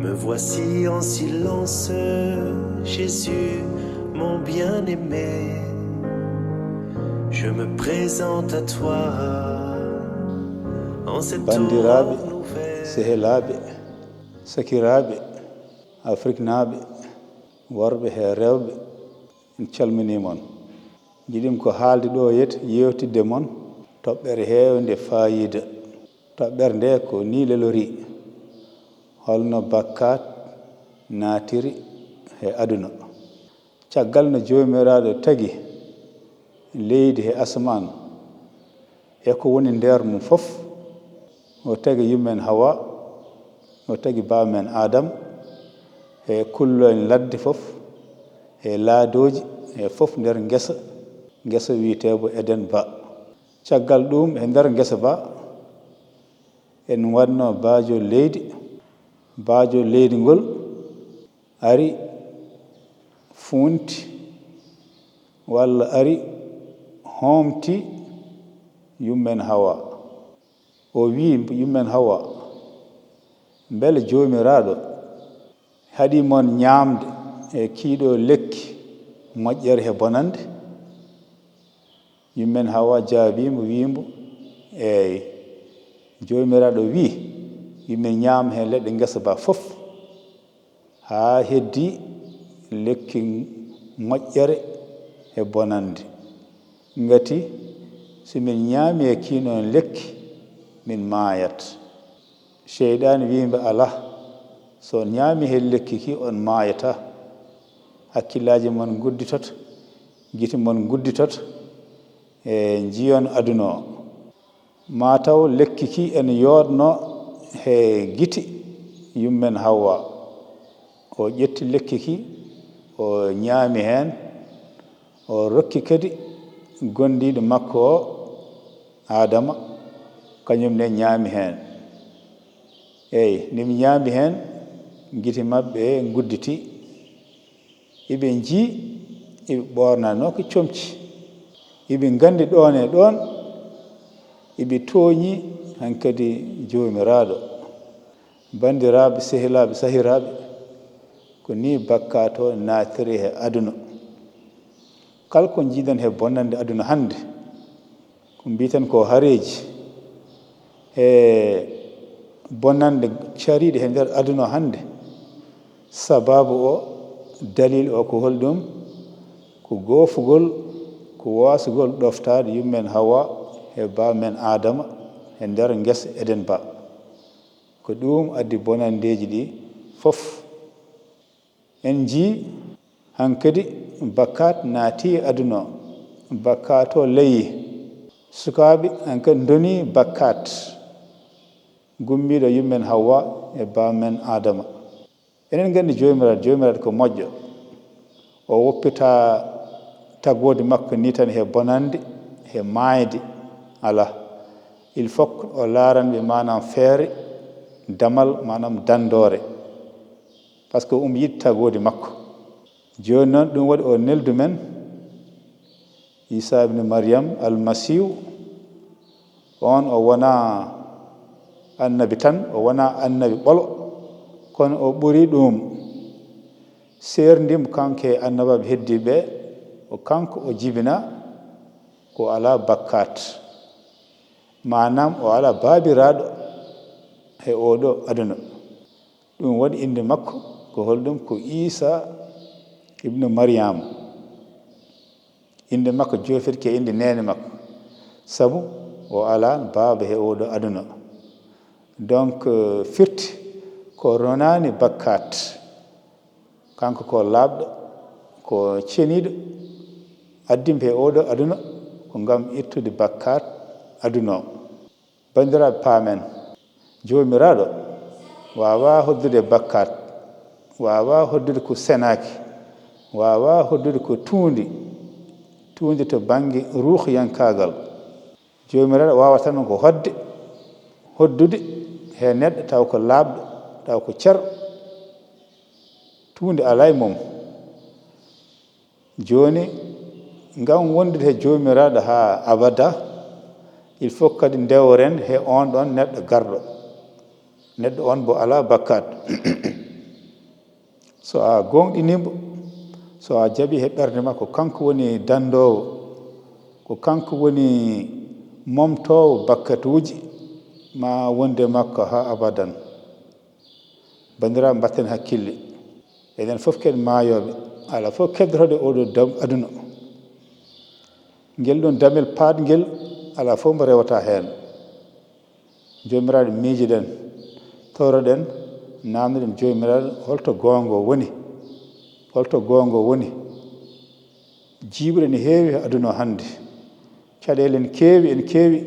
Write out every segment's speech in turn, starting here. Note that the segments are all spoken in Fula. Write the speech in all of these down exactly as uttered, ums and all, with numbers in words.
Me voici en silence, Jésus, mon bien-aimé. Je me présente à toi en cette Banndiraaɓe, heure nouvelle. Sehilaaɓe, sakiraaɓe, Afriknaaɓe, worɓe he rewɓe, en calminii mon. Njiɗmi ko haalde ɗo yet, yeewtidde mon toɓɓere heewnde faayiida. Toɓɓere nde ko nii lelorii, holno bakkaat naatiri he aduna. Caggal no Joomiraaɗo tagi leydi he asamaan e ko woni nder mum fof, o tagi yummen Hawa, o tagi baamen Adam, e kulloñ ladde fof, e laadooji, e fof nder ngesa, ngesa wiyetee bo Eden ba. Caggal ɗum e nder ngesa ba, en waɗno baajo leydi, baajo leydi ngol ari funti walla ari hoomti yummen Hawa. O wi'i yummen Hawa, "Mbele Joomiraaɗo haɗi mon ñaamde e kiiɗo lekki moƴƴere he bonande?" Yummen Hawa jaabii mo, wi'i mbo, "Eey, Joomiraaɗo wi'i yummen ñaam he leɗɗe ngesa ba fof, haa heddi lekki moƴƴere e bonande. Ngati so min ñaami e kiino lekki, min maayat." Seyɗaani wi'i mbo, "Alaa, so on ñaami he lekki ki, on maayataa. Hakkillaaji mon ngudditoto, gite mon ngudditoto, e njiyon aduna o." Maa taw lekki ki ene yooɗno he gite yummen Hawa. O ƴetti lekki ki, o ñaami heen, o rokki kadi gondiiɗo makko o, Adama, kañum ne ñaami heen. Eey, nde ɓe ñaami heen, gite maɓɓe ngudditii. Iɓe njii, iɓe ɓoornanoo ko comci. Iɓe nganndi ɗoon e ɗoon, iɓe tooñi hankadi Joomiraaɗo. Banndiraaɓe, sehilaaɓe, sahiraaɓe, ko nii bakkaat o naatiri he aduna. Kala ko njiiɗen he bonnande aduna hannde, ko mbiyeten ko hareeji, e bonnande cariiɗe he nder aduna o hannde, sabaabu o, dalil o ko holɗum? Ko goofugol, ko waasugol ɗoftaade yummen Hawa e baamen Adama he nder ngesa Eden ba. Ko ɗum addi bonandeeji ɗi fof. En njii hankadi bakkaat naati e aduna o. Bakkaat o leyi. Sukaaɓe hankadi ndoni bakkaat gummiiɗo yummen Hawa e baamen Adama. Enen nganndi Joomiraaɗo, Joomiraaɗo ko moƴƴo. O woppitaa tagoodi makko ni tan he bonande, he maayde. Alaa. Il faut o laaran ɓe maanaam feere, damal, maanaam danndoore. Parce que omo yiɗi tagoodi makko. Jooni noon, ɗum waɗi o neldu men Iisaa ibnu Mariyam Almasiihu. Oon o wonaa annabi tan, o wonaa annabi ɓolo, kono o ɓuri ɗum. Seerndi mo kanko e annabaaɓe heddiiɓe ɓe, ko kanko o jibinaa, ko alaa bakkaat. Maanaam o alaa baabiraaɗo he oo ɗoo aduna. Ɗum waɗi innde makko ko holɗum? Ko Iisaa ibnu Mariyam. Innde makko joofirke innde neene makko, sabu o alaa baaba he oo ɗoo aduna. Donc, euh, firti ko ronaani bakkaat. Kanko ko laaɓɗo, ko ceniiɗo, addimo he oo ɗoo aduna ko ngam ittude bakkaat aduna o. Banndiraaɓe, paamen, Joomiraaɗo waawaa hoddude bakkaat, waawaa hoddude ko senaaki, waawaa hoddude ko tuundi, tuundi to bannge ruuhiyankaagal. Joomiraaɗo waawata tan ko hodde, hoddude he neɗɗo taw ko laaɓɗo, taw ko cer, tuundi alaa e mum. Jooni, ngam wondude he Joomiraaɗo haa abada, il faut kadi ndewren he oon ɗoon neɗɗo garɗo. Neɗɗo oon mbo alaa bakkaat. So a gooŋɗinii mo, so a jaɓii he ɓernde ma ko kanko woni danndoowo, ko kanko woni momtoowo bakkatuuji ma wonde makko haa abadan. Banndiraaɓe, mbatten hakkille. Enen fof ken maayooɓe. Alaa fof keddotooɗo e oɗo dam-, aduna. Ngel ɗon damel paatngel, alaa fof mbo rewata heen. Joomiraaɗo, miijiɗen, toroɗen, naamnoɗen Joomiraaɗo, holto goonga woni? Holto goonga woni? Jiiɓuɗe ene heewi e aduna o hannde. Caɗeele ene keewi, ene keewi.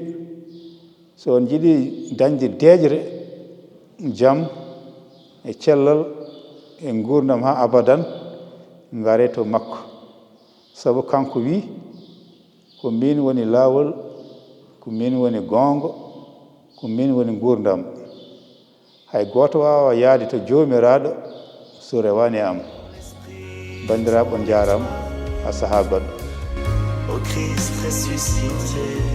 So on njiɗi dañde deeƴre, jam, e cellal, e nguurndam haa abadan, ngaree to makko. Sabu kanko wii, "Ko miin woni laawol, ko miin woni goonga, ko miin woni nguurndam. Hay gooto waawaa yahde to Joomiraaɗo so rewaani e am." Banndiraaɓe, on njaaraama, haa sahaa goɗɗo. Au Christ ressuscité,